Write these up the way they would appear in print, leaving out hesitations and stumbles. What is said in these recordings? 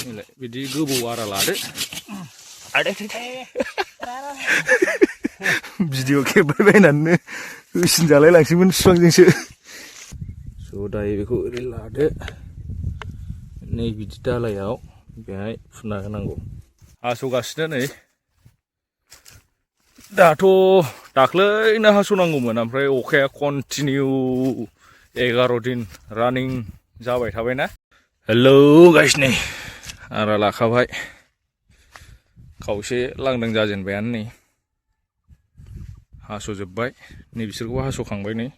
Nilai bidi gobo ara lade. Ada video खेबबायबायनानै Hossain जालाय लांसिगोन बिफांजोंसो स' दायो बेखौ ओरै लादो नै बिदि दालायाव बेहाय फुना होनांगौ हास'गासिनो नै दाथ' दाख्लैनो हास'नांगौमोन ओमफ्राय अखाया कन्टिनिउ 11 दिन रानिं जाबाय थाबायना हेलौ गाइस नै आरा लाखाबाय खावसे लांदां जाजेनबायानो नै हास'जोब्बाय नै बिसोरखौ हास'खांबाय नै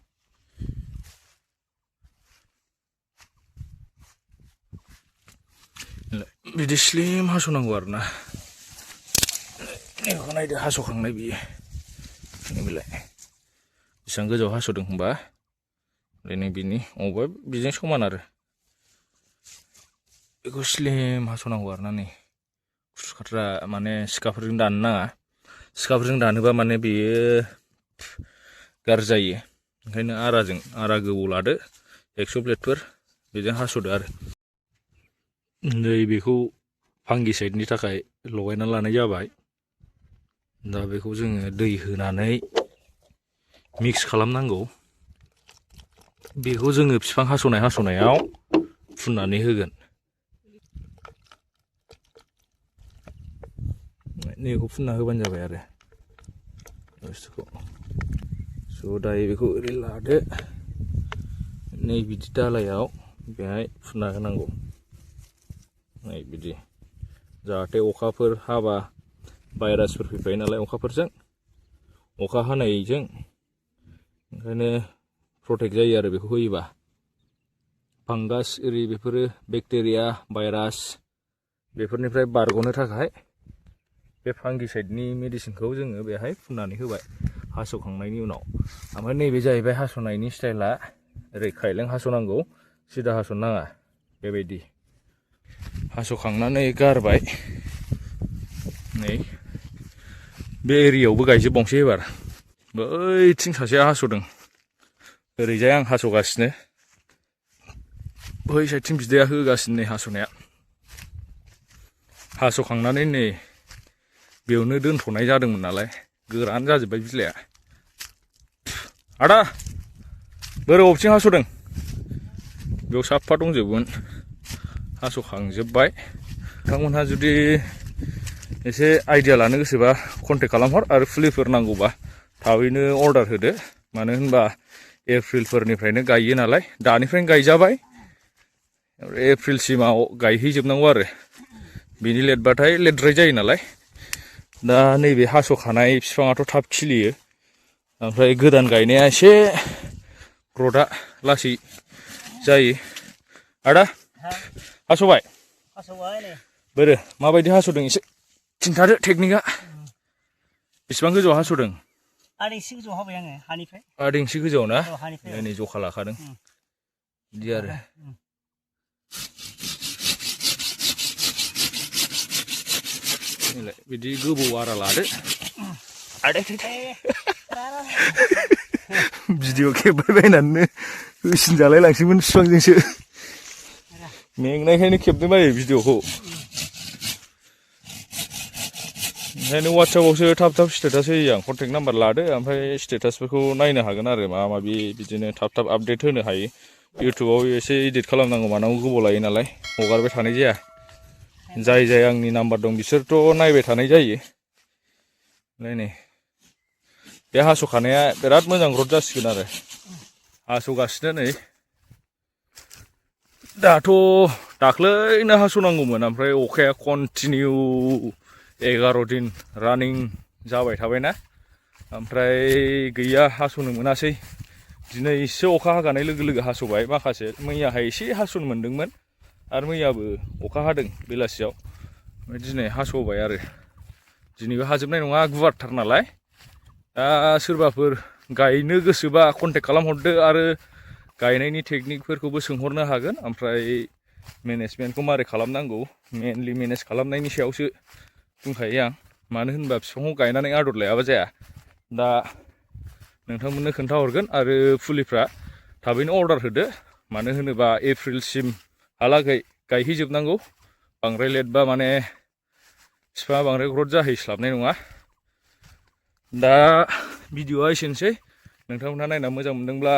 बिदि स्लिम हास'नांगौ आरोना बेखौ नायदो हास'खांनाय बियो बेलाय बेसेबां गोजौ हास'दों होनबा नै बिनि अबेबा बिजों समान आरो बेखौ स्लिम हास'नांगौ आरोना नै खुसखाद्रा माने सिखाफोरजों दाननो नाङा सिखाफोरजों दानोबा माने बेयो गाज्रि जायो ओंखायनो आरा गोबौ लादो 100 ब्लेडफोर बेजों हास'दो आरो नै बेखौ फांगिसाइडनि थाखाय लगायना लानाय जाबाय दा बेखौ जोङो दै होनानै मिक्स खालामनांगौ बेखौ जोङो बिफां हास'नायाव फुननानै होगोन नैखौ फुनना होबानो जाबाय आरो बुस्थुखौ स' दायो बेखौ ओरै लादो नै बिदि दालायाव बेहाय फुनना होनांगौ नै बिदि जाहाथे अखाफोर हाबा भाइरासफोर फैफायो नालाय अखाफोरजों अखा हानायजों ओंखायनो प्रटेक्ट जायो आरो बेखौ होयोबा फांगास एरि बेफोरो बेक्टेरिया भाइरास बेफोरनिफ्राय बारग'नो थाखाय बे फांगिसाइडनि मेडिसिनखौ जोङो बेहाय फुननानै होबाय हास'खांनायनि उनाव ओमफ्राय नैबे जाहैबाय हास'नायनि स्टाइला ओरै खायलें हास'नांगौ सिदा हास'नो नाङा बेबायदि हास'खांनानै गारबाय नै बे एरियायावबो गायजोबबावनोसै एबार बैथिं सासेया हास'दों ओरैजाय आं हास'गासिनो बै साइडथिं बिदाया होगासिनो नै हास'नाया हास'खांनानै नै बेयावनो दोनथ'नाय जादोंमोन नालाय गोरान जाजोब्बाय बिलाइआ आदा बोरै बबेथिं हास'दों बेयाव साफा दंजोबोमोन हास'खांजोब्बाय नोंथांमोनहा जुदि एसे आइडिया लानो गोसोबा कन्टेक्ट खालामहर आरो फुलिफोर नांगौबा थाबैनो अर्डार होदो मानो होनबा एप्रिलफोरनिफ्रायनो गायो नालाय दानिफ्रायनो गायजाबाय एप्रिलसिमाव गायहैजोबनांगौ आरो बिनि लेटबाथाय लेटद्राय जायो नालाय दा नैबे हास'खानाय बिफाङाथ' थाब खिलियो ओमफ्राय गोदान गायनाया एसे ग्रथआ लासै जायो आदा हास'बाय बोरो माबायदि हास'दों एसे खिन्थादो टेकनिकआ बेसेबां गोजौआव हास'दों आदैसे गोजौआव हाबाय आङो हानिफ्राय आदैसे गोजौआव ना नै जखा लाखादों बिदि आरो बिदि गोबौ आरा लादो भिडिअ खेबबायबायनानै होसिन जालाय लांसिगोन बिफांजोंसो मेंनायखायनो खेबनो बायो भिडिअखौ ओंखायनो वाट्सएपआवसो थाब स्टेटास होयो आं कन्टेक्ट नाम्बार लादो ओमफ्राय स्टेटासफोरखौ नायनो हागोन आरो माबा माबि बिदिनो थाब आपडेट होनो हायो इउटुबाव एसे इडिट खालामनांगौ मानांगौ गोबाव लायो नालाय हगारबाय थानाय जाया जाय आंनि नाम्बार दं बिसोरथ' नायबाय थानाय जायो नै बे हास'खानाया बिराद मोजां ग्रथ जासिगोन आरो हास'गासिनो नै दाथ' दाख्लैनो हास'नांगौमोन ओमफ्राय अखाया कन्टिनिउ 11 दिन रानिं जाबाय थाबायना ओमफ्राय गैया हास'नो मोनासै दिनैसो अखा हागानाय लोगो लोगो हास'बाय माखासे मैयाहाय एसे हास'नो मोन्दोंमोन आरो मैयाबो अखा हादों बेलासियाव ओमफ्राय दिनै हास'बाय आरो दिनैबो हाजोबनाय नङा गुवारथार नालाय दा सोरबाफोर गायनो गोसोबा कन्टेक्ट खालामहरदो आरो गायनायनि टेकनिकफोरखौबो सोंहरनो हागोन ओमफ्राय मेनेजमेन्टखौ मारै खालामनांगौ मेनलि मेनेज खालामनायनि सायावसो बुंखायो आं मानो होनबा बिफांखौ गायनानै आदर लायाबा जाया दा नोंथांमोननो खोन्थाहरगोन आरो फुलिफ्रा थाबैनो अर्डार होदो मानो होनोबा एप्रिलसिमहालागै गायहैजोबनांगौ बांद्राय लेटबा माने बिफाङा बांद्राय ग्रथ जाहैस्लाबनाय नङा। दा भिडिअआ एसेनोसै। नोंथांमोनहा नायना मोजां मोनदोंब्ला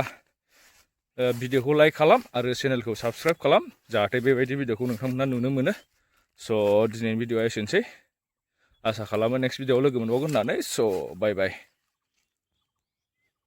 भिडिअखौ लाइक खालाम आरो चेनेलखौ साबस्क्राइब खालाम, जाहाथे बेबायदि भिडिअखौ नोंथांमोनहा नुनो मोनो। स' दिनैनि भिडिअआ एसेनोसै। आसा खालामो नेक्स्ट भिडिअआव लोगो मोनबावगोन होननानै। स' बाय बाय।